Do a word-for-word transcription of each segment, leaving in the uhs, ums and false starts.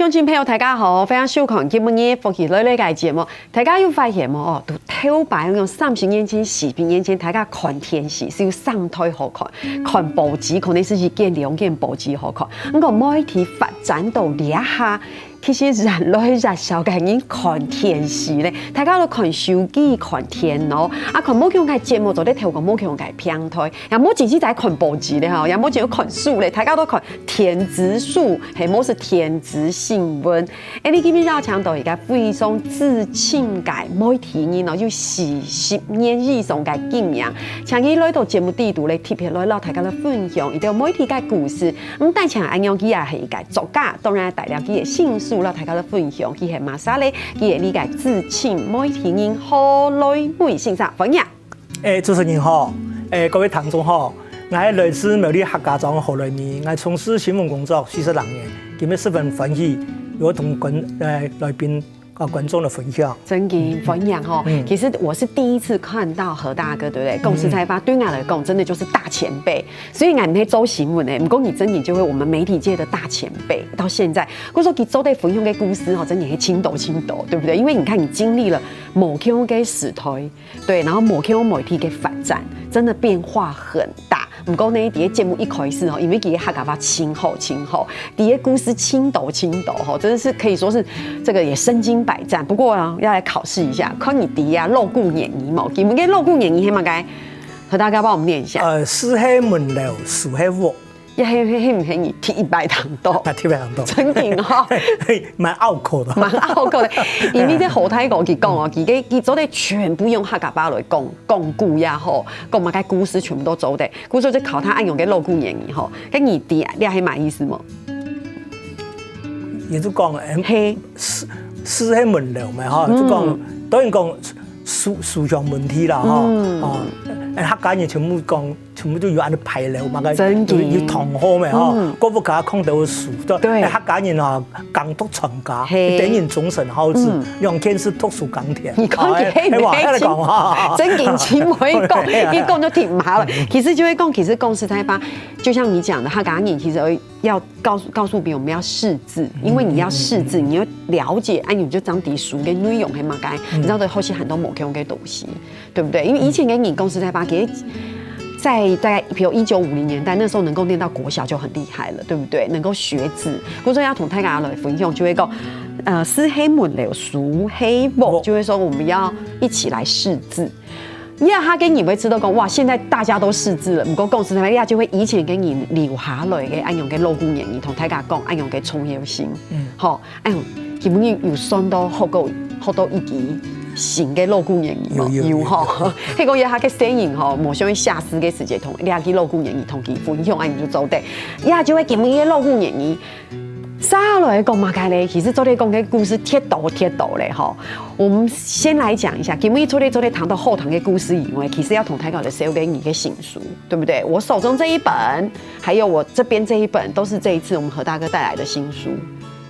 觀眾朋友，大家好，歡迎收看今晡日福氣來了个節目。大家有發現無？哦，都頭擺用三十年前、四十年前，大家看電視係有相對好看，看報紙可能係一件兩件報紙好看。毋過媒體發展到這下，其實越來越少个人看電視咧，大家都看手機、看電腦，啊，看無共个節目，做得透過無共个平台，也無只係在看報紙咧吼，也無只有看書咧，大家都看電子書，係無係電子新聞。 𠊎等今晡日邀請到一個非常資深个媒體人哦，有四十年以上个經驗，請佢來到節目裡肚咧，特別來摎大家來分享佢兜媒體个故事。毋單淨恁樣，佢也係一個作家，當然帶了佢个新書摎大家來分享。佢係麼儕咧？佢係這個資深媒體人何來梅先生，歡迎。 誒，主持人好，誒，各位聽眾好，𠊎係來自苗栗客家庄何來梅，𠊎從事新聞工作四十零年，今日十分歡喜，有同觀，誒，來賓啊觀眾來分享。真个歡迎吼。其實我是第一次看到何大哥，對不對？講實在話，對𠊎來講，真的就是大前輩。雖然𠊎毋係做新聞个，毋過你真的就係我們媒體界的大前輩，到現在，或者說佢做得分享个故事吼，真的係盡多盡多，對不對？因為你看，你經歷了無共个時代， 對，然後無共媒體个發展，真的變化很大。毋過呢，在節目一開始吼，因為佢个客家話盡好盡好，佢个故事盡多盡多吼，真的是可以說是這個也身經百戰。不過啊，要來考試一下，看你在啊老古言語無？今晡日个老古言語係麼个？何大哥幫我們念一下。呃，四海門樓，書係屋， 也係，係，係毋係你第一擺聽到？啊，第一擺聽到。真个吼。嘿，蠻拗口的。蠻拗口的。因為這何大哥佢講哦，佢个，佢做得全部用客家話來講，講古也好，講麼个故事全部都做得。故所就考他恁樣个老古言語吼，該你知這係麼意思無？也就講，誒，嘿。四，四海門樓嘛，吼，就講，當然講書，書香門第啦，吼，哦，誒，客家人全部講 全部都有恁樣牌樓嘛，个真个。有，有堂號咩吼，嗯。各屋家囥兜書，對。對。誒，客家人啊，耕讀傳家，嘿。一等人終身好子，嗯。兩件事讀書耕田。你看佢係，誒，哇，無，恁樣講哈。正經真會講，對啊。佢講就挺麻煩。其實就會講，其實講實在話，就像你講的，客家人其實要告訴，告訴別人我們要識字，因為你要識字，嗯，嗯，嗯。你要了解，哎，你就知道書个內容係麼个，嗯。你知道會學習很多無共个東西。 對不對？因為以前个人講實在話，其實在大概比如一九五零年代，那時候能夠念到國小就很厲害了，對不對？能夠學字，故所要同大家來分享，就會講，呃，四海門樓，書係屋，就會說我們要一起來識字。你看他跟你會知道講，哇，現在大家都識字了，毋過講實在話，你就會以前个人留下來个恁樣个老古言語，同大家講恁樣个重要性。嗯。好， 哎喲，今晡日有算到學到，學到一句新个老古言語無？有，有，有吼。有，有。係講這下个細人吼，無想愛寫字个時節同這句老古言語同佢分享，恁樣就做得。這就係今晡日个老古言語。接下來講麼个咧？其實做得講个故事忒多忒多咧吼。我們先來講一下，今晡日除了做得談到好聽个故事以外，其實要同大家來紹介你个新書，對不對？我手中這一本，還有我這邊這一本，都是這一次我們何大哥帶來的新書。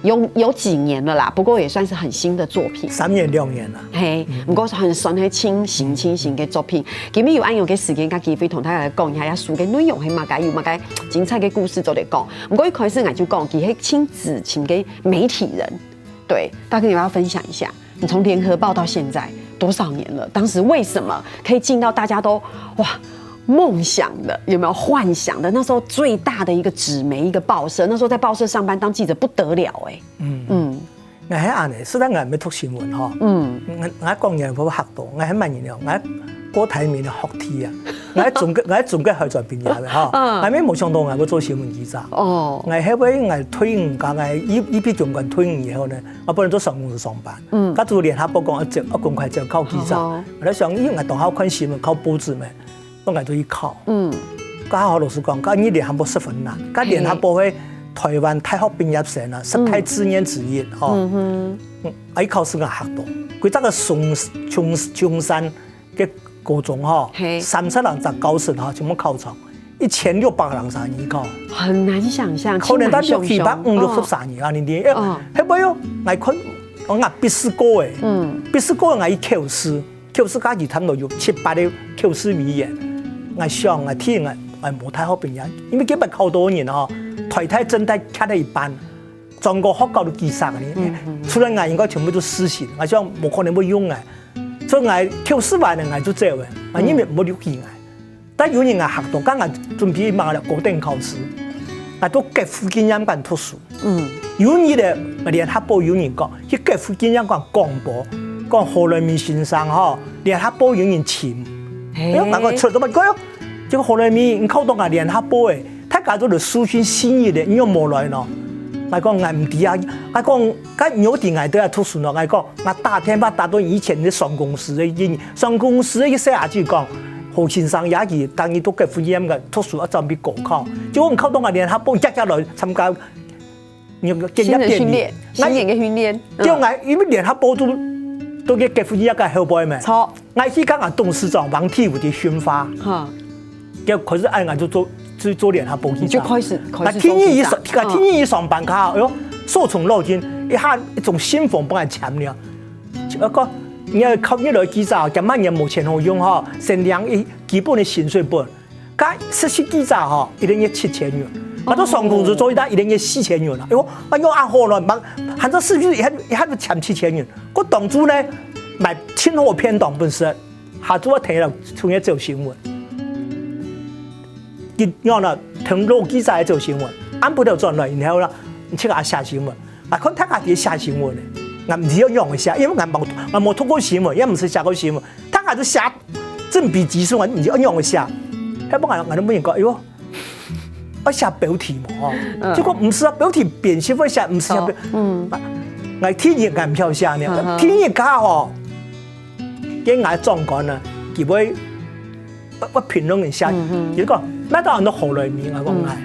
有，有幾年了啦，不過也算是很新的作品。三年兩年了。嘿，嗯。毋過係很算係盡新、盡新个作品。今晡日有恁樣个時間佮機會同大家來講一下，這書个內容係麼个，有麼个精彩个故事做得講。毋過一開始𠊎就講，佢係盡資深个媒體人。對，大哥你要不要分享一下，你從聯合報到現在多少年了？當時為什麼可以進到大家都，哇， 夢想的，有沒有幻想的？那時候最大的一個紙媒，一個報社，那時候在報社上班當記者不得了欸。嗯。嗯。𠊎係恁樣，實在𠊎毋係讀新聞吼。嗯。𠊎，𠊎講人會嚇到，𠊎係麼人了？𠊎郭台銘个學弟啊，𠊎中國，𠊎中國海專畢業个吼，嗯。𠊎乜無想到𠊎會做新聞記者。哦。𠊎係為𠊎退伍，剛剛一，一批軍官退伍以後呢，啊，本來做船公司上班。嗯。該做聯合報講要招，要趕快招考記者。哦。𠊎在想，因為𠊎當好看新聞，考報紙嘛。 本來就去考。嗯。該學校老師講，該你聯合報十分難，該聯合報係台灣大學畢業生啊，十大志願之一吼。嗯哼。嗯，啊，一考試𠊎嚇到，規隻个松，松，松山个高中吼，嘿。三十零隻教室吼，全部考場，一千六百零儕人考。很難想像，可能到六七百、五六十儕人啊，你知？哎，哦。後尾哦，𠊎看，𠊎筆試過欸，嗯。筆試過𠊎去考試。 考試加一探討有七八个考試委員。𠊎想啊，天啊，𠊎無大學畢業，因為根本考多人吼，台大、政大卡了一半。全國學校都記煞个呢。除了𠊎應該全部都死刑，𠊎想無可能會用个，所以𠊎扣十萬呢，𠊎就走个，𠊎因為無留意𠊎。但有人𠊎嚇到，剛𠊎準備嘛了高等考試，𠊎到國父紀念館讀書。有日咧，聯合報有人講，去國父紀念館廣播，講何來明先生吼，聯合報有人尋。哎喲，𠊎講出到麼个喲？ 結果後來咪，你考到𠊎聯合報誒，大家都來書信信義咧，你又無來喏。𠊎講𠊎毋知啊，𠊎講，該你有知𠊎在該讀書喏，𠊎講，𠊎打電話打到以前个船公司个人，船公司个細阿姊講，何先生也去，當日都結婚一樣个讀書啊，準備高考。結果你考到𠊎聯合報，一下來參加 你有个專業典禮。新人訓練，新人个訓練。嗯。對，𠊎因為聯合報都都个結婚一个後背咩？著。𠊎去看𠊎董事長王體武个訓話。哈。就開始哎，𠊎就做就做聯合報記者。你就開始開始做記者。𠊎第二日上，𠊎第二日上班卡，哎喲，受寵若驚，一下一種新聞幫𠊎簽了。就講你要考你來記者，今半年無錢好用哈，先領一基本个薪水本。 該實習記者吼，一個月七千元，𠊎到船公司做一單，一個月四千元啊。哎喲，哎喲，恁好咯，還做實習一下一下就賺七千元。𠊎當初呢，買盡好个便當分食，下晝啊，聽了，從來做新聞。一樣啦，聽老記者个做新聞，暗晡頭轉來，然後啦，你自家寫新聞。 𠊎看大家在寫新聞呢，𠊎毋知愛仰般寫，因為𠊎無𠊎無讀過新聞，也毋識寫過新聞，大家都寫正比級數，𠊎毋知愛仰般寫。該幫𠊎𠊎都問人講，哎喲，愛寫標題無吼？嗯。結果毋係啊，標題編輯會寫，毋係啊，著，嗯。𠊎第一眼毋曉寫呢，嗯哼。第一家吼，跟𠊎長官呢，佢會 我我評論一下，嗯嗯。佢講，麼个恁多好來面啊，講哎。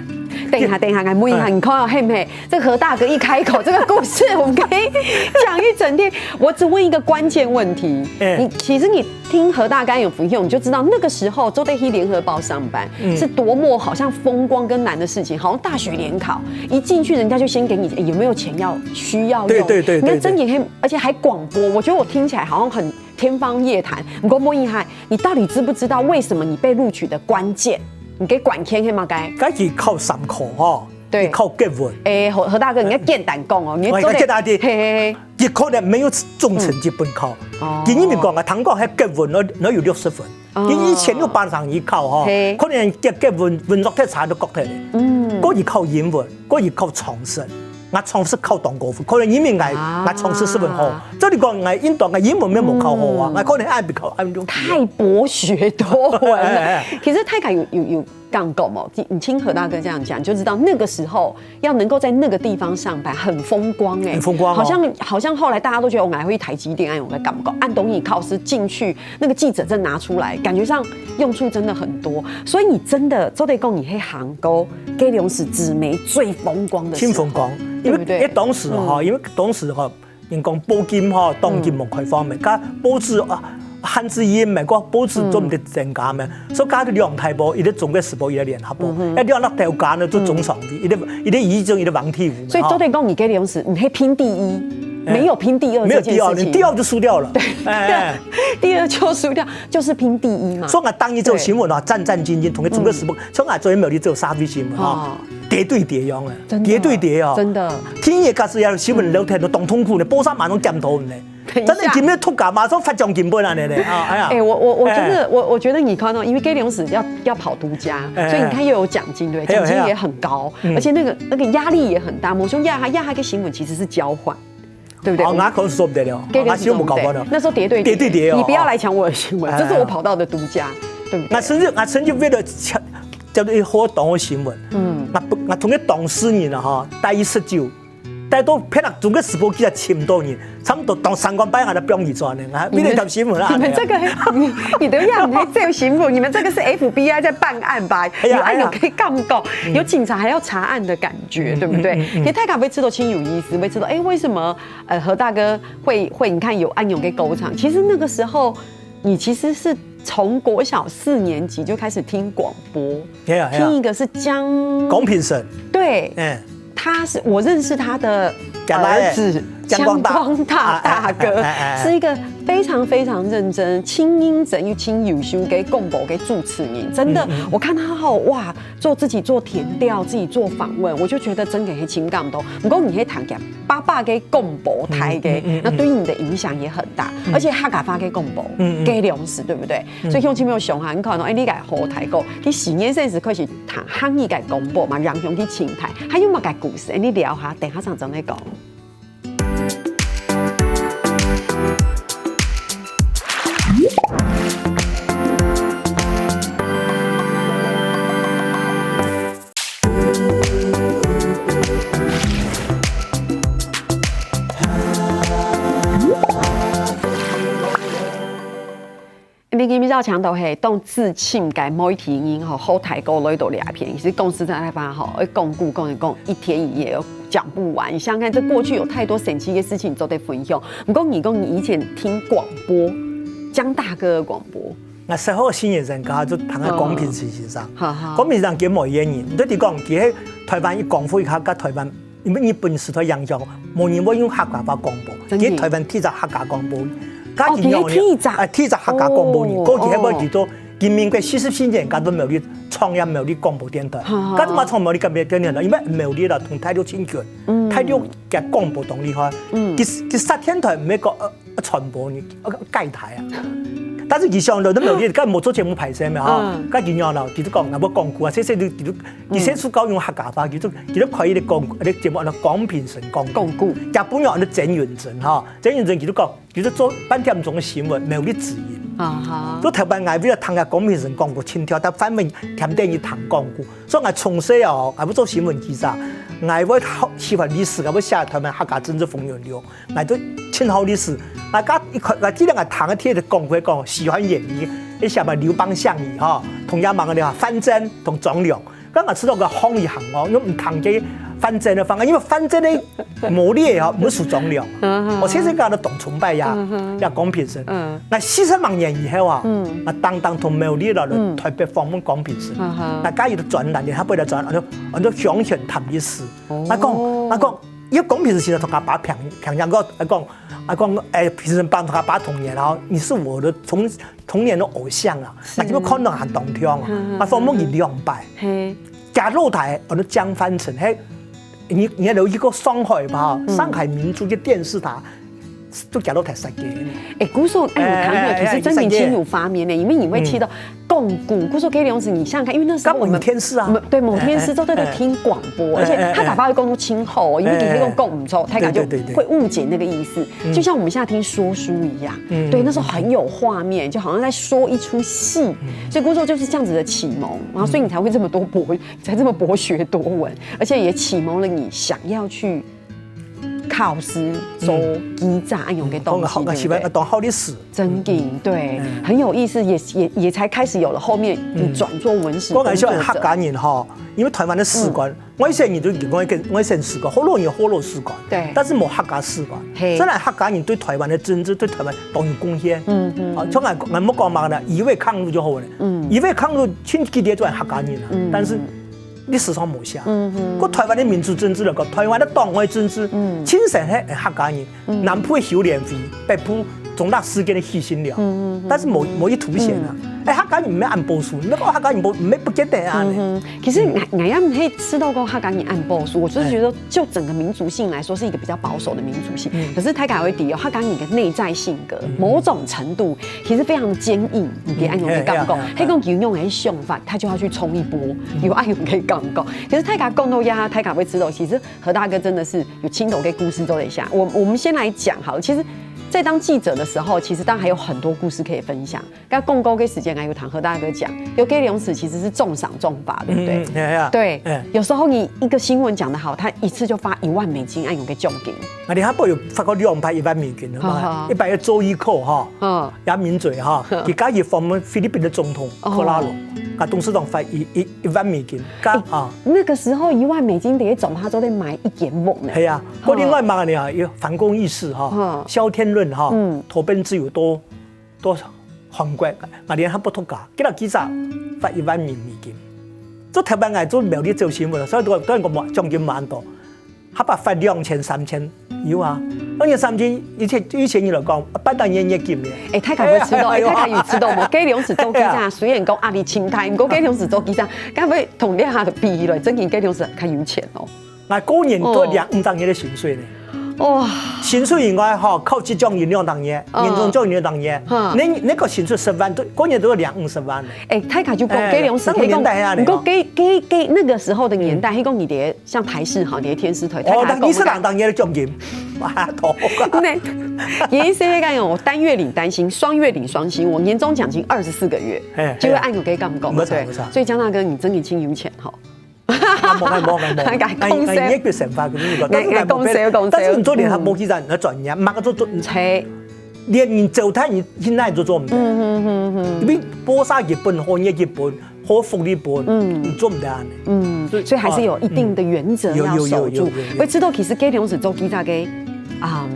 等一下，等一下，𠊎問一下，哎。你看哦，係毋係？這何大哥一開口，這個故事我們可以講一整天。我只問一個關鍵問題，哎。你其實你聽何大哥有分享，你就知道那個時候做得去聯合報上班，嗯。是多麼好像風光跟難的事情，好像大學聯考一進去，人家就先給你，哎，有沒有錢要需要用？對對對對對。你看真的很，而且還廣播，我覺得我聽起來好像很 天方夜譚。毋過問一下，你到底知不知道為什麼你被錄取的關鍵？你个關鍵係麼个？該佢考三科吼，對。佢考國文。哎，何何大哥，你要簡單講哦，你做得，哎，簡單點。嘿嘿嘿。佢可能沒有總成績本考。嗯。哦。佢因為講啊，聽講該國文那那有六十分，哦。佢以前有班上去考吼，嘿。可能國國文文作特差都國特咧。嗯。過去考英文，過去考常識。 𠊎常識考當高分，可能因為𠊎啊。𠊎常識十分好，所以講𠊎應當𠊎英文也無考好啊，嗯。𠊎可能愛比考愛用。太博學多聞了。哎，哎，哎。其實大家有有有感覺嘛，你聽何大哥這樣講，就知道那個時候要能夠在那個地方上班，很風光哎，很風光哦。好像好像後來大家都覺得我們還會去台積電，哎，我們的感覺，按東西考試進去，那個記者證拿出來，感覺上用處真的很多。所以你真的做得講，你係行過 該量係紙媒最風光的時候，盡風光，因為對不對？該當時吼，嗯。因為當時吼，人講報金吼，當今無開放咩，嗯。該報紙啊，限制印咩，該報紙做毋得增加咩，嗯。所以加兩大報，一個中國時報，一個聯合報，嗯哼。該兩大頭家呢，做總上位，嗯。一個一個以前一個王體武嘛，所以做得講，你該量係毋係拼第一，哎。沒有拼第二這件事情。沒有第二，你第二就輸掉了。對。哎，哎。第二就輸掉，就是拼第一嘛。所以𠊎當日做新聞啊，對。戰戰兢兢，同該中國時報，嗯。像𠊎做媒體做社會新聞啊。哦。 跌對跌樣誒，真的，跌對跌哦。真的。天爺假使要新聞聊天都當痛苦呢，報社馬上檢討呢。等一下。真的今日讀家馬上發獎金分恁樣呢，啊，哎呀。哎，我我我覺得，哎。我我覺得你看到，因為該量時要要跑獨家，哎，所以你看又有獎金，對不對？哎，獎金也很高，哎，哎。嗯。而且那個那個壓力也很大。我說呀，他呀，他跟新聞其實是交換。 對不對？哦，𠊎可能說毋得了，該量時，𠊎新聞無搞過了。那時候跌對跌，跌對跌哦。你不要來搶我的新聞，哎，這是我跑到的獨家，對不對？𠊎曾經，𠊎曾經為了搶，叫做一好當个新聞，嗯。𠊎不，𠊎同个當事人啊，哈，戴一十九，戴到別人中國時報記者尋到人，差不多當三個半月都不容易賺的，𠊎為了一條新聞啊，你們這個，你你的樣子還只有新聞，你們這個是F B I在辦案吧？哎呀，有案有可以告告，哎呀。有警察還要查案的感覺，嗯，對不對？嗯，嗯，嗯。其實大家會知道盡有意思，會知道，哎，為什麼 呃，何大哥會會，你看有恁樣个過程。其實那個時候，你其實是從國小四年級就開始聽廣播，係啊，係啊。聽一個是江，江平生。對，哎。他是，我認識他的儿子，江光大。江光大大哥，哎，哎，哎，哎。是一个非常非常认真、盡認真又盡優秀个廣播个主持人。真的，嗯，嗯。我看他吼，哇，做自己做田調，自己做访问，我就觉得真个是盡感动。不过你去听见爸爸个广播台个，嗯，嗯，嗯，嗯。那对你的影响也很大，嗯。而且客家话个广播，嗯，嗯。个量是，对不对？嗯。所以鄉亲朋友想下，你看哦，哎，你个好大哥，你四年生时开始听客语个广播嘛，影响去青苔，还有么个故事？哎，你聊下，等下上正来讲。 你今日照常都係當自信个媒體人吼，好大哥來到這片，其實講實在話吼，愛講古講一講，一天一夜都講不完。你想想看，這過去有太多神奇的事情做得分享。不過你講你以前聽廣播，江大哥的廣播，𠊎細个時節就聽个江平成先生。哦。哈哈。江平成係無一个人，你就講，佢係台灣一光復一下，佮台灣 因為日本時代影響，無人會用客家話廣播，真的。佢係台灣第一隻客家廣播。哦，佢係第一隻。哎，第一隻客家廣播人，哦，過去還會叫做，哦。佢民國四十四年，佢都苗栗創立苗栗廣播電台。好，好。佢怎麼創苗栗廣播電台呢？因為苗栗啦，同大陸親近，嗯。大陸个廣播當厲害。嗯。佢，佢設電台，毋係講，呃，傳播呢，呃，改台啊。但是佢想到都苗栗，佢無做節目排斥咩哈？嗯。佢就講啦，佢就講，那麼廣告啊，這些都，佢就 佢先出高用客家話，佢就，佢就開一個廣，一個節目，安到江平成講古。講古。也不用安到曾遠征哈，曾遠征佢就講，佢就做半點鐘个新聞，苗栗之音。啊哈。做頭擺𠊎為了聽个江平成講古，心跳，但反問添等於聽講古。所以𠊎從細哦，𠊎會做新聞記者，𠊎會好喜歡歷史，𠊎會寫台灣客家政治風雲錄。 𠊎都盡好歷史。𠊎家一開，𠊎記得𠊎聽个第一个講古講，喜歡演義，一下嘛劉邦項羽哈，同樣忙个范增同張良。剛剛知道个項羽項哦，因為毋聽个范增个方案，因為范增个謀略哈，毋係輸張良。嗯哼。我先生講个董崇拜呀，嗯哼。也江平成。嗯。那四十萬年以後啊，嗯。那當當同苗栗了，嗯。台北訪問江平成。嗯哼。那該有个專欄，他不會專欄，安到，安到鄉村談歷史。哦。那講，那講，因為江平成現在同阿爸平，平常个，那講， 啊，講，哎，平成幫他爸童年啊，你是我的童，童年的偶像啊，是。啊，就看到很動聽啊，嗯，嗯，啊，訪問佢兩擺，嘿。加入台，我的江翻成，嘿，你，你還有一個上海吧，嗯。上海民族的電視台，都加入台設計的呢。哎，古時候，哎，我談哎，哎，其實真的挺有畫面的，因為你會聽到 講古，古時候可以用是你想想看，因為那時候我們，該某天是啊。我們，對，某天是都在聽廣播，哎，而且他打發的功夫清厚哦，哎，因為你可以講講毋錯，他可能就，對，對，對，對。會誤解那個意思。嗯。就像我們現在聽說書一樣，嗯，對，那時候很有畫面，就好像在說一齣戲。嗯。所以古時候就是這樣子的啟蒙，然後所以你才會這麼多博，才這麼博學多聞，而且也啟蒙了你想要去考試做記者恁樣个動機，嗯，對不對？當好歷史。真的，嗯，對，嗯。很有意思，也，也，也才開始有了後面你轉做文史工作者。嗯。我感覺客家人吼，因為台灣的史觀，嗯。外省人就有外省，外省史觀，學老人有學老史觀，對。但是無客家史觀。嘿。雖然客家人對台灣的政治，對台灣當有貢獻。嗯，嗯。啊，像𠊎，𠊎莫講嘛呢，乙未抗日就好了。嗯。乙未抗日，親幾代做客家人啊，嗯。但是 歷史上無寫。嗯哼。過台灣的民主政治來講，台灣的黨外政治，嗯。清朝係客家人，嗯。南部的邱蓮輝，北部中壢事件的許信良，嗯哼。但是無，無一凸顯啊。嗯。哎，客家人毋係恁保守，你講客家人無，毋係不見得啊。嗯哼。其實𠊎，𠊎也毋係知道講客家人恁保守，我就是覺得就整個民族性來說是一個比較保守的民族性。嗯。可是大家會知哦，客家人的內在性格，嗯。某種程度其實非常堅硬，你知恁樣的感覺。嗯，嘿，嘿，嘿。佢講有恁樣的想法，他就要去衝一波。 有恁樣个感覺。可是大家講到這，大家會知道，其實何大哥真的是有盡多个故事做得寫。我，我們先來講好了，其實，在當記者的時候，其實當然還有很多故事可以分享。剛廣告个時間，還有聽何大哥講，有个量詞其實是重賞重罰，對不對？嗯，嗯，哎呀，對，哎。有時候你一個新聞講得好，他一次就發一萬美金恁樣个獎金。啊，你還不有發過兩擺一萬美金的嘛？好，好。一擺个周一扣哈，嗯。也名嘴哈，嗯。佢加一訪問菲律賓的總統，哦。科拉羅，啊，董事長發一，一，一萬美金，加，欸，啊。那個時候一萬美金等於總他都得買一間屋呢。係啊，嗯。過另外嘛呢，有反共義士哈，嗯。蕭天論哈，嗯。投奔自由到，到韓國，啊，聯合報獨家，今日記者發一萬美金。做頭擺𠊎做苗栗做新聞，所以都，都講獎金蠻多。下擺發兩千、三千有啊。兩千、三千，以前，以前人來講，半當年月給个。哎，大家有知道，哎，哎，大家有知道無？計量時做記者，哎呀。雖然講壓力真大，毋過計量時做記者，敢會同這下比起來，真正計量時較有錢哦。𠊎過年都領五十日个薪水呢。哇。薪水以外吼，靠這種有兩十日，嗯。年終獎有兩十日，哈。你，你个薪水十萬，都，過年都要領五十萬呢。哎，大家就講，哎，計量時，那個年代啊，毋過計，計，計，那個時候的年代，嗯。係講你的 像台視哈，這些電視台，哦，那你是人當年的獎金，哇，頭。那，也是該種單月領單薪，雙月領雙薪，我年終獎金二十四個月，嘿，就會按照這个感覺，對。沒錯，沒錯。所以江大哥，你真的真有錢哈。啊，無，無，無，無。還敢講笑？哎，哎，你也別想法，可是你講，但是你講笑，講笑。但是你做聯合報記者，你的專業，麼个做，做，嘿。連你走台，你現在都做毋得。嗯，嗯，嗯，嗯。因為報社一本，行業一本， 好福利本，嗯。你做毋得恁呢。嗯，所以，所以還是有一定的原則要守住。啊，嗯。有，有，有，有，有，有。我知道其實計量時做記者个，嗯，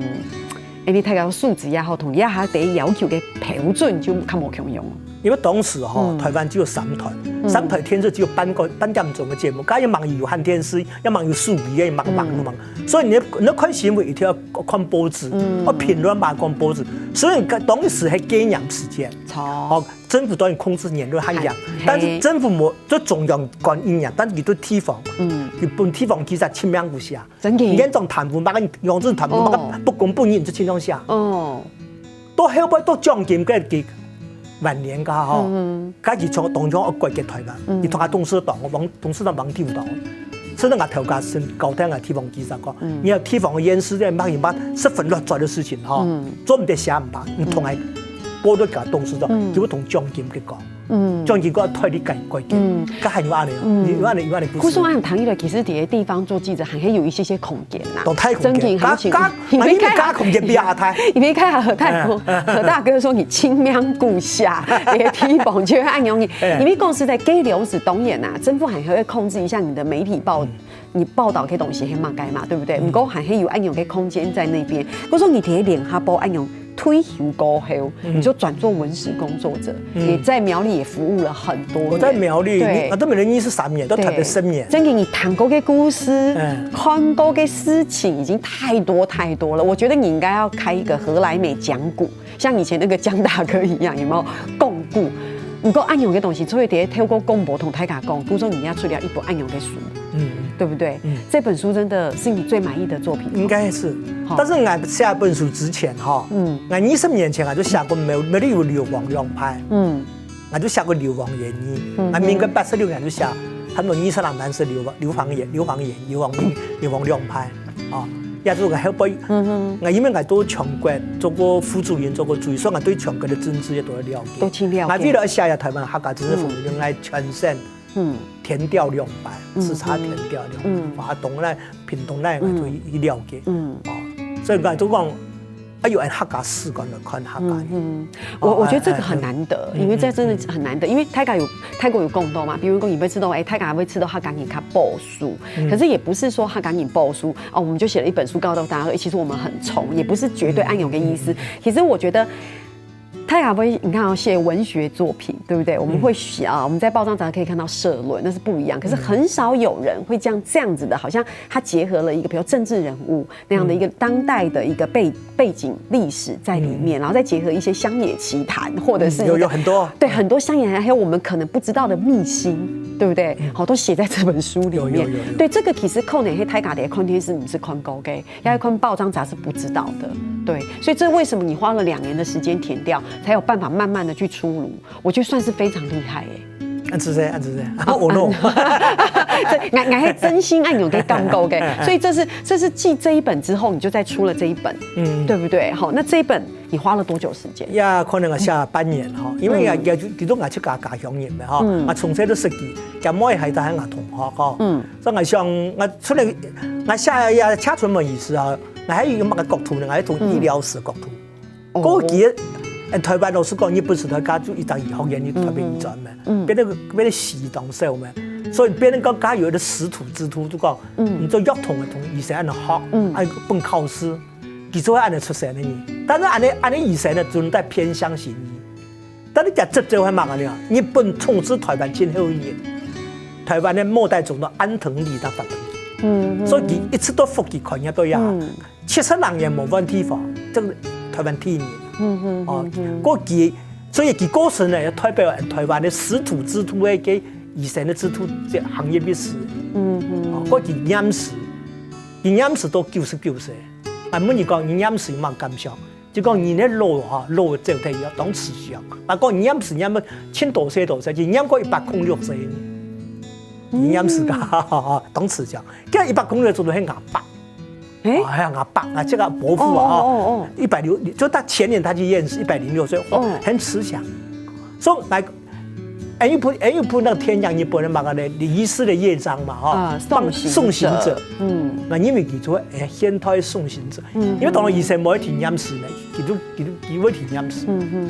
因為大家素質也好，同這下个要求个標準就較無共樣。因為當時吼，嗯。台灣只有三台，嗯。三台電視只有半個，半點鐘个節目，該也吂有有線電視，也吂有手機，也吂有網路嘛。嗯。所以你，你看新聞一定要看報紙，嗯。要評論嘛，看報紙。所以當時係戒嚴時間。著。哦， 政府當然控制言論較嚴，嘿，但是政府無，就中央管一樣，但是佢對地方，嗯。佢分地方記者盡命去寫。真个。你講貪污，麼个，用這貪污，麼个哦。不公不義，就盡量寫。哦。到後背到蔣介石个晚年个吼，嗯。該佢從當中要改革台灣，嗯。佢同佢董事長，黃，董事長黃帝福講，所以𠊎頭家先交代𠊎地方記者講，嗯。你要地方个縣市，這麼个麼个十分亂糟个事情吼，嗯。做毋得寫毋怕，你同𠊎報到該董事長，嗯。就會同蔣介石講。 嗯。蔣介石代理改，改革，嗯。該還有恁呢哦，嗯。有恁呢，有恁呢故事。故所恁聽起來，其實在地方做記者還係有一些些空間啦。當大空間，真个還是，加，加，因為該，該空間比較大。因為該何大哥，哎，哎，哎。何大哥說你盡命去寫，你个地方就會恁樣。哎。因為講實在，計量時當然啦，政府還會控制一下你的媒體報，嗯。 你報導个東西係麼个嘛，對不對？嗯。毋過還係有恁樣个空間在那邊。故所你在聯合報恁樣退休過後，嗯。你就轉做文史工作者，嗯。你在苗栗也服務了很多年。我在苗栗，對。你，啊，都苗栗二十三年，到台北十年。對。真个，你聽過个故事，嗯。看過个事情已經太多太多了。我覺得你應該要開一個何來梅講古。 像以前那個江大哥一樣，有沒有講古？毋過恁樣个東西，所以得透過廣播同大家講，故所你也出了一本恁樣个書，嗯。對不對？嗯。這本書真的是你最滿意的作品嗎？應該是。好。但是𠊎寫本書之前哈，嗯。𠊎二十年前𠊎就寫過苗，苗栗有流亡兩派。嗯。 𠊎就寫過流亡原因。嗯哼。𠊎民國八十六年就寫，差不多二十零萬是流亡，流亡原，流亡原，流亡原，流亡兩派。哦，也就𠊎後背，嗯哼。𠊎因為𠊎都全國做過副主任，做過主任，所以𠊎對全國个政治也都了解。都盡了解。𠊎為了寫呀台灣客家政治風雲，嗯。𠊎全省，嗯。田調兩派，嗯哼。直插田調兩派，嗯。花東啦、屏東啦，𠊎都去了解。嗯。哦，所以𠊎都講， 啊，有恁客家史觀來看客家人。嗯哼。我，哦，我覺得這個很難得，哎，哎，因為這真的很難得，嗯，嗯，嗯。因為大家有，大家有講到嘛，比如講你會知道，哎，大家會知道客家人較保守，嗯。可是也不是說客家人保守，哦，我們就寫了一本書告訴大家說，哎，其實我們很衝，也不是絕對恁樣个意思。嗯，嗯，嗯。其實我覺得，大家會，你看哦，寫文學作品，對不對？我們會寫啊，嗯。我們在報章雜誌可以看到社論，那是不一樣。可是很少有人會這樣，這樣子的，好像他結合了一個，比如政治人物， 那樣的一個當代的一個背，背景歷史在裡面，嗯。然後再結合一些鄉野奇談，或者是一個，嗯，有，有很多。對，很多鄉野，還有我們可能不知道的祕辛，對不對？嗯。好，都寫在這本書裡面。有，有，有，有。對，這個其實可能係大家个看電視毋係看過个，要看報章雜誌不知道的。對，所以這為什麼你花了兩年的時間田調，才有辦法慢慢地去出爐？ 我覺得算是非常厲害欸。恁仔細，恁仔細。哦，哦，no。這，𠊎，𠊎還真心恁樣个感覺个。所以這是，這是繼這一本之後，你就再出了這一本，嗯。對不對？好，那這一本你花了多久時間？也可能𠊎寫半年吼，因為𠊎，嗯。𠊎就，其實𠊎自家家鄉人嘛吼，嗯。𠊎從細就識字，佢妹還在喊𠊎同學吼。嗯。所以𠊎想，𠊎出來，𠊎寫也寫出門意思啊，𠊎還有麼个角度呢？𠊎還從醫療史角度。 哦。過去，呃，台灣老實講，日本時代，佢就一隻醫學院，佢台北醫專嘛，嗯，嗯。變成，變成西醫當少嘛，所以變成講，佢有一個師徒制度，就講，嗯。你做藥童个同醫生恁樣學，嗯。愛本考試，佢就會恁樣出身个人。但是恁樣，恁樣醫生呢，只能在偏鄉行醫。但是佢執照還蠻个呢，日本統治台灣前後一年，台灣个末代總督安藤利在發明。嗯，所以佢一直都福建開業到呀。七十零年無換地方，這个台灣第一人。哦，過佢，所以佢過身呢，也代表台灣个師徒制度个，个醫生个制度，這行業歷史。嗯嗯，哦，過佢念書，佢念書到九十九歲。啊，問你講，你念書有麼感想？就講你个腦哈，腦走忒去，當慈祥。啊，講你念書念到盡多歲多歲，佢念到一百空六歲，你念書个，當慈祥。佢一百空六歲都係阿伯。 哎，哎呀，阿伯啊，這个伯父啊，哦哦哦一百六，就他前年他去驗尸，一百零六歲，哦，哦很慈祥。所以来，哎，日本，哎，日本那个天养日本人嘛，个呢，李医师的乐章嘛，哈，啊送行者送行者，嗯，那因為佢做哎现代送行者，因為當然醫生無一定驗尸呢，佢都佢都佢會一定驗尸，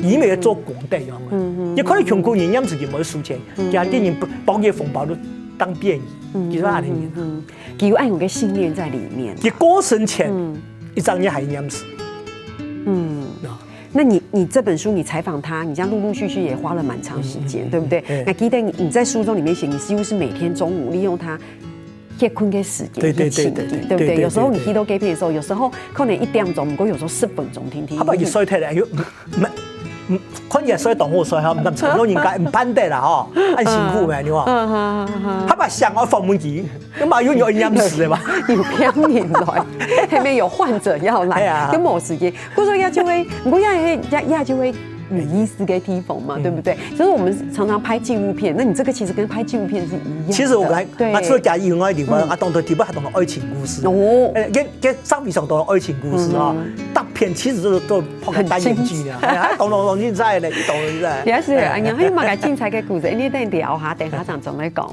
因為做功德樣啊，也可能窮苦人驗尸佢無收錢，佢還給人包个紅包都當便宜，其實恁樣。嗯，佢有恁樣个信念在裡面。佢過身前一張你還驗尸。嗯，那你你這本書你採訪他，你這樣陸陸續續也花了蠻長時間，對不對？那記得你你在書中裡面寫，你幾乎是每天中午利用他歇睏个時間對對去清理，對對對不對？對對有時候你去到該片的時候，有時候可能一點鐘，不過有時候十分鐘，聽聽。他把佢睡忒了，哎呦，沒，嗯，看起來睡當好睡哈，毋敢承認人家毋盼得啦吼，恁辛苦咩，你話？嗯嗯嗯他把想要訪問佢，那麼有人驗尸的嘛？有病人來，後面有患者要來，哎呀跟某時間，不過也就會，不過也也也就會有意思个地方嘛，對不對？所以我們常常拍紀錄片，那你這個其實跟拍紀錄片是一樣的。其實我來，對，啊，除了講以外，另外啊，當多題目還當多愛情故事。哦，哎，跟跟上面上多愛情故事啊，大片其實都都拍个單元劇啊，哎，還懂懂懂，你在呢，你懂你在。也是，哎呀，還有麼个精彩个故事，哎，你等聊哈，等下正正來講。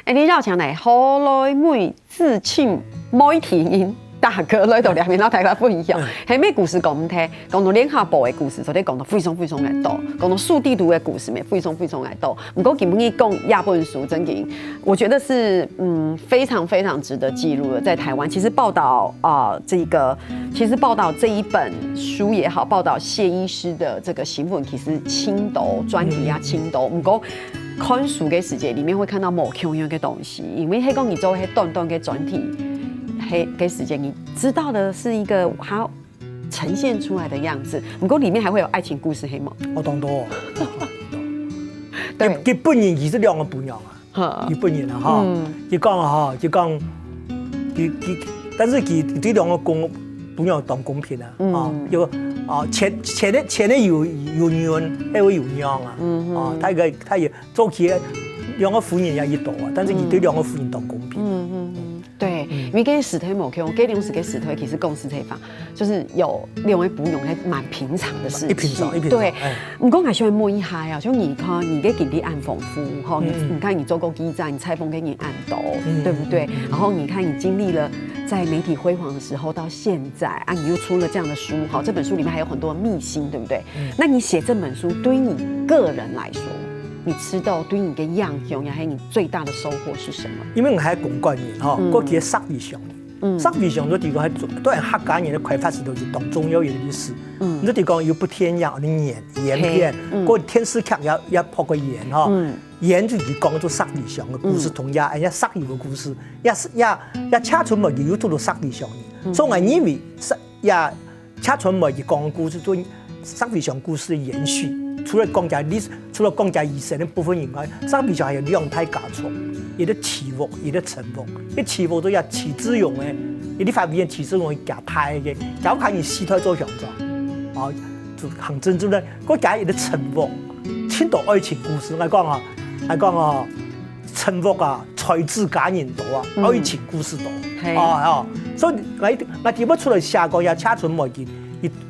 哎，你邀請來，好來妹 至親媒體人大哥來到這片，摎大家分享。係咩故事講毋忒，講到聯合報个故事，昨天講到非常非常个多，講到數地圖个故事咩，非常非常个多。不過今日講這本書，真經，我覺得是嗯非常非常值得記錄的，在台灣。其實報導啊、呃，這個其實報導這一本書也好，報導謝醫師的這個新聞，其實盡多專題啊盡多。不過看書个時節，裡面會看到無共樣个東西。 因為係講你做係短短个專題，係个時間，你知道的是一個它呈現出來的樣子。不過裡面還會有愛情故事，係無？我當多。對，佢本人佢係兩个餔娘啊，好，佢本人啊哈，佢講啊哈，佢講，佢佢，但是佢佢對兩个公餔娘當公平啊，啊，有啊前前个前个有有娘，後个有娘啊，啊，他个他也 做起兩个夫人也一多啊，但是佢對兩个夫人當公平。嗯嗯嗯，對，因為跟時代無共，該當時个時代其實講實在話，就是有兩个餔娘還蠻平常的事情。一平常一平常對，哎毋過𠊎想問一下呀，就你看你个經歷恁豐富吼，你你看你做過記者，你採訪个人恁多，對不對？然後你看你經歷了在媒體輝煌的時候到現在啊，你又出了這樣的書，好，這本書裡面還有很多祕辛，對不對？那你寫這本書對你個人來說， 你知道對你个影響，也係你最大的收穫是什麼？因為𠊎係公館人吼，過去个石圍鄉，石圍鄉就係講係對客家人个開發史都係當重要个歷史。你就係講有不天樣个鹽鹽田，過電視劇也也拍過鹽吼，鹽就係講做石圍鄉个故事，同也也石圍个故事，也也也車春梅佢有做到石圍鄉人，所以𠊎認為石也 車春梅佢講个故事，做石圍鄉故事个延續。除了講佢歷史，除了講佢醫生个部分以外，石圍鄉還有兩大家族，一個徐屋，一個陳屋。該徐屋就係徐志榮个，一立法委員徐志榮个家大个，佢屋下人四代做鄉長，啊，做行政主任，過加一個陳屋，盡多愛情故事，𠊎講啊，𠊎講啊。 陳屋啊，才子佳人多啊，愛情故事多。係啊啊，所以𠊎𠊎點樣出來寫講也車春梅佢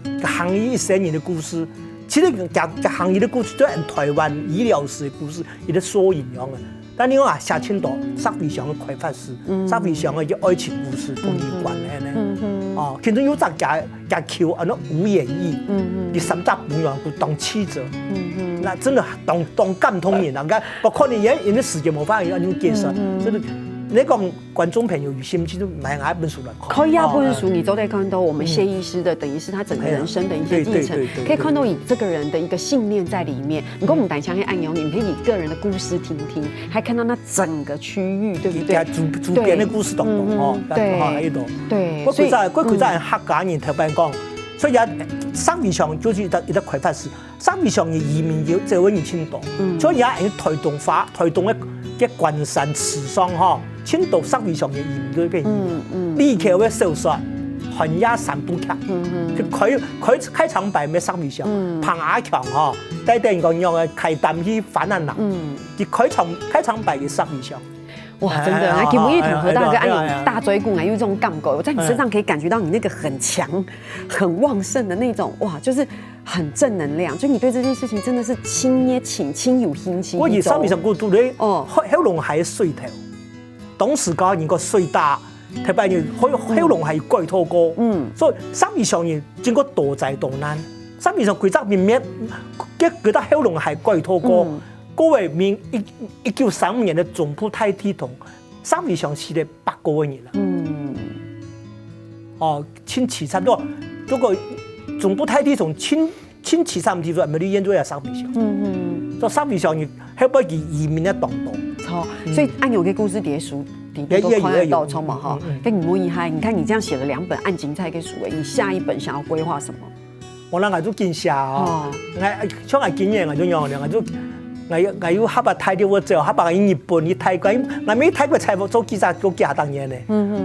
佢行醫一生人个故事，其實佢佢行醫个故事，就係台灣醫療史个故事，佢个縮影樣个。但你話寫盡多，石圍鄉个開發史，石圍鄉个一個愛情故事，同佢有關係呢。哦，其中有隻佢佢求安到吳演義，佢三隻餔娘佢當記者。那真的當當感動人啊！你看，我看你演演的時間無法，你就介绍，真的，你講觀众朋友有兴趣就买下本书来看。看下本书，你就得看到我们谢医师的，等于是他整个人生的一些历程，对对对对可以看到你这个人的一个信念在里面。你跟我们谈相爱爱用，你可以个人的故事听听，还看到那整个区域，对不对？主主编的故事当中哦，对，还有一种，对，我古早我古早客家人特别讲，所以啊，生理上就是一个一个开发是。 生理上个移民有这位人真多，所以也有台东发台东个个关山池上吼，真多生理上个移民都变移民。李克个小说《寒夜三部曲》，就开开开场白个生理上，彭阿强吼，带等个样个开单去翻案啦，佢开场开场白个生理上。 哇，真的，那今晡日同何大哥愛用大嘴鼓，還有這種感覺，我在你身上可以感覺到你那個很強、很旺盛的那種，哇，就是很正能量。就你對這件事情真的是心也挺、心有興趣。我以上面上過度咧，哦，喉喉嚨還水頭，當時搞人个水打，特別有喉喉嚨還改透過，嗯，所以生理上人經過多災多難，生理上規隻面面，結果到喉嚨還改透過，各位明一一九三五年的總部大地動。 生理上死了八个人啦。嗯。哦，真凄慘，如果如果總部大地動，真真淒慘地方，沒有醫院做也生理上。嗯嗯。做生理上你後背佢移民个當多。好，所以按鈕个故事疊書，底下都看得到，充嘛哈。跟你摸一嗨，你看你這樣寫了兩本按精彩个書，你下一本想要規劃什麼？ 我那𠊎就緊寫哦，𠊎像𠊎今年𠊎就樣了，𠊎就𠊎有𠊎有下把大陸我走，下把去日本、去泰國，𠊎每泰國採訪做記者做幾下當年呢。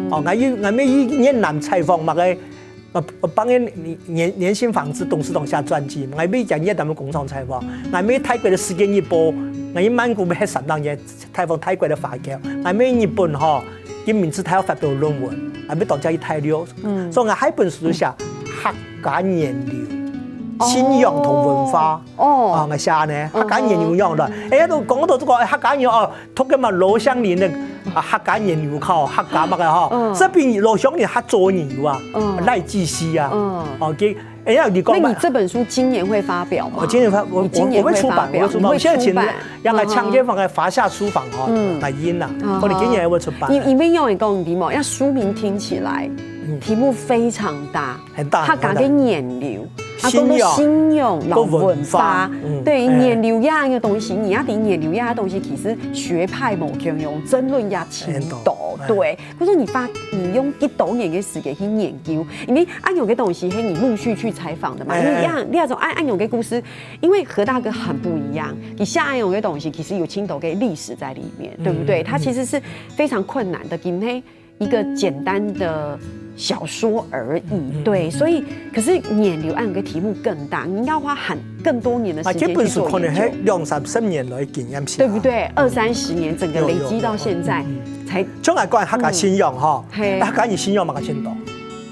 哦，𠊎有𠊎每去越南採訪嘛个，呃，幫人年年薪房子董事長寫傳記，𠊎每在越南个工廠採訪，𠊎每泰國个時間日報，𠊎去曼谷歇三當年， 採訪泰國个華僑，𠊎每日本吼，今明知泰國發表論文，𠊎每當家去泰國，所以𠊎下本書寫客家源流、信仰同文化。哦，啊，𠊎寫呢，客家源流樣的，哎，都講到這個客家人哦，讀个嘛羅香林的啊，客家源流靠客家嘛个哈，這比羅香林還早源流啊，賴繼熙啊，哦，給 哎呀，你講嘛，那你這本書今年會發表嗎？我今年發，我你今年我我會出版，發表我出版。你會現在請出版讓他搶先放在華夏書房哈，來印啦，嗯我哋今年會出版。因因為因為講題目，要書名聽起來，題目非常大，很大他講个很大源流，他講信仰个信仰、老跟文文化化，嗯對，哎源流呀，个東西，你要聽源流呀，个東西其實學派無共樣，爭論也真多，很多哎對。 可是你發，你用幾多年个時間去研究，因為恁樣个東西係你陸續去採訪的嘛，哎你這樣，你那種恁恁樣个故事，因為何大哥很不一樣，你寫恁樣个東西其實有盡多个歷史在裡面，對不對？它其實是非常困難的，因為一個簡單的小說而已，對，所以可是源流恁樣个題目更大，你應該花很更多年的啊，時間去這本書可做研究。能係兩三十年來經驗寫，對不？對？二三十年，整個累積到現在，才像𠊎講客家信仰吼，嘿客家人信仰嘛个程度，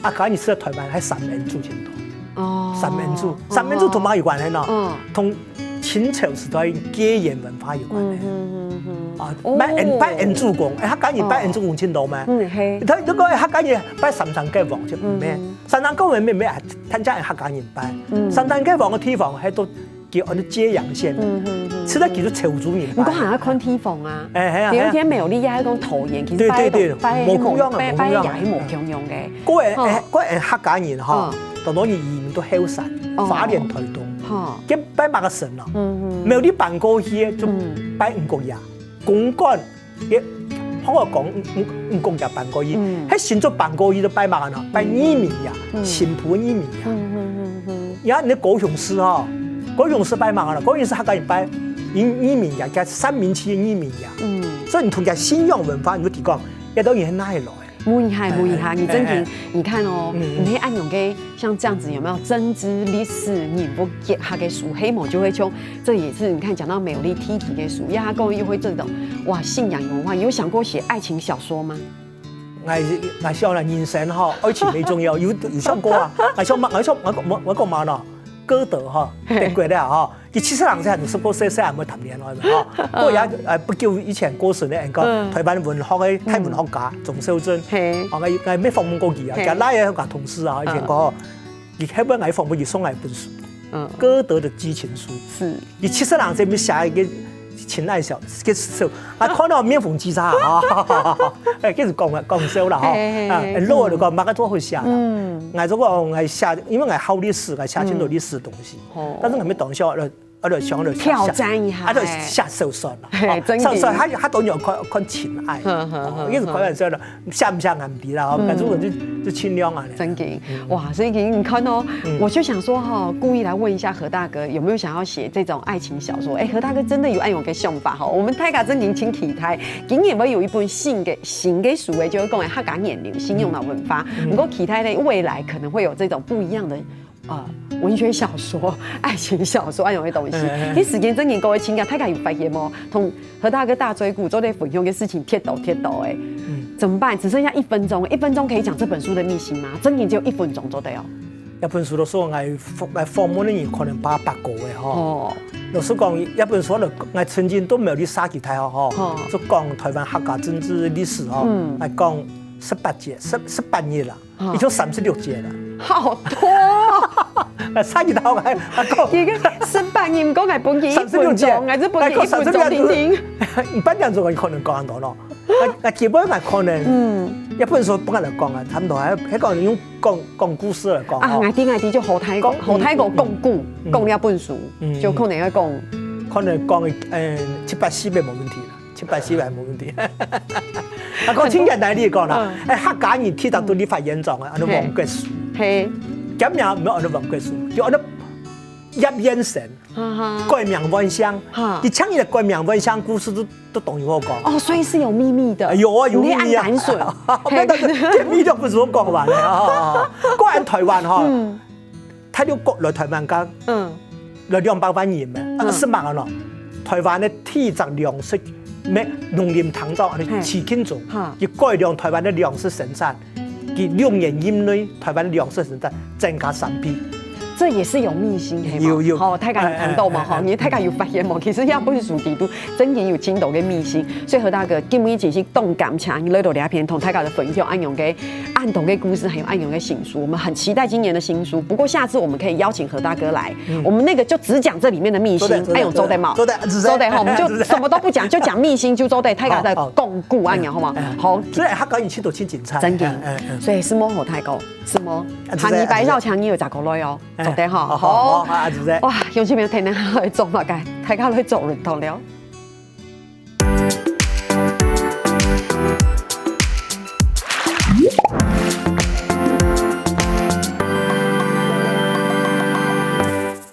啊，客家人係在台灣還三民主程度，哦三民主，三民主同麼个有關係呢？嗯同清朝時代戒嚴文化有關係。嗯嗯啊，哦拜恩拜恩主公，哎，客家人拜恩主公程度咩？嗯嘿，佢如果客家人拜三山國王就毋係，三山國王毋係，佢就客家人拜，三山國王个地方，還都 叫安到揭陽縣，嗯嗯嗯。實在叫做潮州人吧。毋過還要看地方啊。哎，係啊，有一係啊。天苗栗也係講桃園，其實拜對對對，拜無共樣啊，拜無共樣啊。拜也係無共樣个。各位，哦哎，各位客家人吼哦，當多人移民到後山，哦花蓮、台東，哈，佢拜麼个神咯？嗯嗯。苗栗搬過去就拜吳哥爺，公館，佢，好好講，吳吳吳哥爺搬過去，嗯係新竹搬過去就拜麼个呢？拜義民爺，嗯新埔義民爺。嗯嗯嗯嗯。然後你高雄市吼，高雄市拜麼个呢？高雄市客家人拜義義民爺，叫三民區義民爺。嗯。所以你同佢信仰文化，你就提講，這兜人係哪裡來？問一下，問一下，哎你真聽哎，你看哦，嗯嗯你看恁樣个，像這樣子有沒有政治歷史人物結合个書，黑某就會像，這也是你看講到苗栗議題个書，呀，他跟我又會這種，哇，信仰文化，有想過寫愛情小說嗎？ 𠊎𠊎想啦，人生吼，愛情最重要，有有想過啊？𠊎想嘛，𠊎想𠊎講𠊎講嘛咯，歌德吼，德國个吼，佢七十零歲，十過歲歲還沒談戀愛嘛吼。過也呃不久以前過身个，人講嗯台灣文學个大文學家鍾肇政，嘿哦，𠊎𠊎沒訪問過佢啊，嘿佢拉个同事啊，以前講，佢後尾𠊎訪問佢送𠊎一本書。嗯，歌德的激情书。是。佢七十零歲，寫一个情爱小，个书，啊，看到面红肌肤啊，哎，开始讲了，讲笑了哈，啊，老了就讲，乜个做好写啦。嗯，我就讲，我写，因为我好历史，我写真多历史东西，哦，但是我没当笑了。 啊，就想就写，挑战一下，啊，就写小说了，嘿，哦，真的。所以，所以他，他都有看，看情爱，哦，一直开玩笑的，像不像俺们的啦，哦，但是我就，就尽量啊。真的，哇，所以你看哦，我就想说哈，故意来问一下何大哥有没有想要写这种爱情小说？哎，何大哥真的有恁樣个想法哈，我们大家真的真期待，今年会有一本新的，新的书诶，就是讲客家源流、信仰的文化。不过期待呢，未来可能会有这种不一样的 啊，文学小说、爱情小说恁樣个东西。其实时间真个过个真快，大家有发现无？同何大哥大嘴鼓做得分享个事情忒多忒多欸。怎么办？只剩下一分钟，一分钟可以讲这本书的秘辛吗？真个只有一分钟做得哦。這本書都係𠊎訪，𠊎訪問个人可能八百个个吼。哦。老實講，這本書呢，𠊎曾經都無去寫其他吼，就講台灣客家政治歷史吼，嗯，來講十八屆，十，十八屆啦。 已經三十六屆了。好多哦。啊，上一道還，還講，一个十八年，毋過還分佢一分鐘，還是分佢一分鐘定定。一般人做可能講很多咯。啊，啊，基本上可能，嗯，也不能說不敢來講啊，差不多還，還講用講，講故事來講啊，哦。𠊎知，𠊎知，就好大个，講，好大个講古，講這本書，就可能要講，可能講，呃，七八十个無問題啦。 七八十个無問題。啊，講真簡單，你講啦，哎，客家人其實都立法院長啊，安到黃國書，嘿，佢名毋係安到黃國書，就安到葉燕生，改名換姓，佢請佢改名換姓故事都，都當有好講。哦，所以是有秘密的。有啊，有秘密啊。你按膽水，嘿，但是這秘密就不是我講完了啊。果然台灣哈， 大陸國來台灣个，嗯，來兩百萬人咩，啊，係麼个咯？台灣个第一隻糧食，咩，農林渔牧啊，起慶族，佢改良台灣个糧食生產，佢六年以內，台灣糧食生產增加三倍。這也是有秘辛，係無？有，有。好，大家有看到無？哎，哎，哎。你大家有發現無？其實這本書裡肚真个有盡多个秘辛，所以何大哥，今晡日真係當感謝你來到這片，同大家來分享恁樣个 恁多个故事，還有恁樣个新書，我們很期待今年的新書。不過下次我們可以邀請何大哥來，我們那個就只講這裡面的秘辛，做得，做得，哎喲，做得嘛，做得，做得哈，我們就什麼都不講，就講秘辛，就做得，大家的講古恁樣，好嗎？好，所以客家人都盡精彩，真的。所以承蒙何大哥，承蒙，下禮拜邀請你有再過來哦，做得哈，好，好，好，哇，有這邊天天還會做麼个？大家來做運動了。